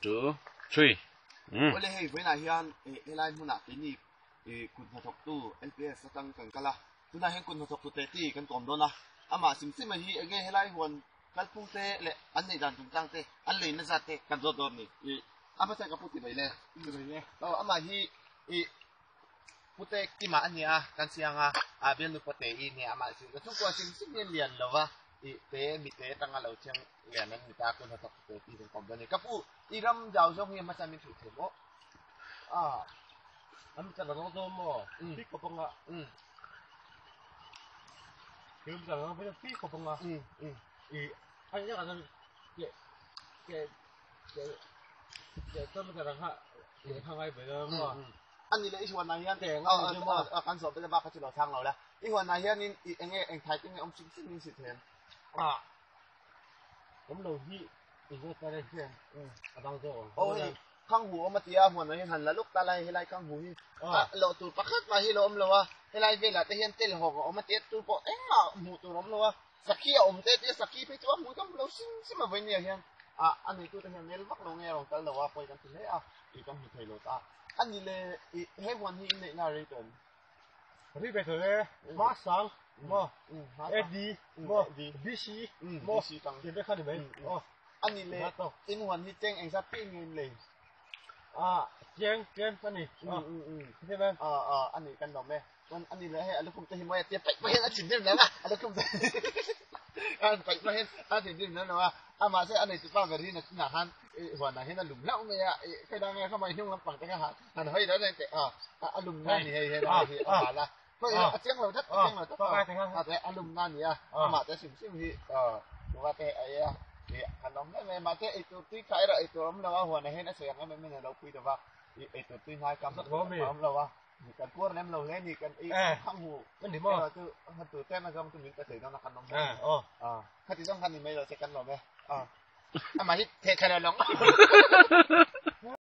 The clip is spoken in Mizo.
2 3. Awle hei vawiinah hian helai hmunah keini kut hnathawktu LPS atang kan kal a, tunah hian kut hnathawktu Teti kan kawm dawn a, amah sim sim hi enge helai huan kalphung te leh an neih dan chungchang te an leina zat te kan zawt dawn a ni. A hmasa ka pu ti mai le. Aw amah hi Pute Kima a nia kan chiang a, a bialnu pawte i nia amah chu ka chhungkua hrim hrim hian lian lo va i te mi te atanga lo chiang lian an ni ta kun hnathawk te tih kan kawm dawn a ni. Ka pu i ram zau zawng hi a hmasa min hrilh thei maw? A an chak a zawng zawng maw? Pi khawp anga ram zau zawng hi pi khawp anga i a ni a ke ke ke ke chuan ka kha lehkha ngai ve lo maw? Ani leh i huanah hian kan zawh bel bak kha chu lo thlang lo la. I huanah hianin i eng nge eng thai te nge awm hrim hrim in si thei em? Ah awm lo hi eng nge ta hian a dang zawk ang. Aw hei khang hu awm a tia huanah hian han la luk ta la hei helai khang hu hi loh tur pakhat mah hi lo awm lo a, helai velah te hian tel hawk a awm a tia tu pawh engmah hmuh tur a awm lo a, sakhi a awm te tia sakhi phei chu a hmui ka hmu lo hrim hrim a vawinia hian ah a neitute hian mel vak lo nge a rawn kal lo a pawi kan ti hle a i kan hmu thei lo ta. A ni le, i he huan hi i neihna a rei tawh em? Ri ve tawh e, hma sang maw, AD maw, BC maw, tih vek kha ni mai. A ni le, in huan hi cheng engzat piah nge in lei? Ah, cheng, cheng a ni. A ni kan lawm e. Chuan a ni le hei a lukhum te hi mawi a tia paih paih hian a thin rim lo a, a lukhum te a han paih paih hian a thin rim lo a, amah se a nei tupa ber hi nakinah khan i huanah hian a lum hlauh mai a, i khawilai nge khamai hnung lampang te kha han hawi lo reng teh a, a lum na ni hei hei lai hi a bal a, khawi a chiang lo that a chiang lo that a, a lum na ni a, amah te hrim hrim hi kuva te a ei a, i han awm hle mai mahse eitur tui kha erawh eitur awm lo a, huanah hian a sawi ang em em in a lo pui lo va, i eitur tui hnai kam a awm lo a. Kan puar lem lo hle ni kan ei khang hu ni maw chu han tu tlem a zawng chu min pe thei dawn a kan awm hle khati zawng khan ni mai lo che kan lawm e amah hi theh thla lo lawng.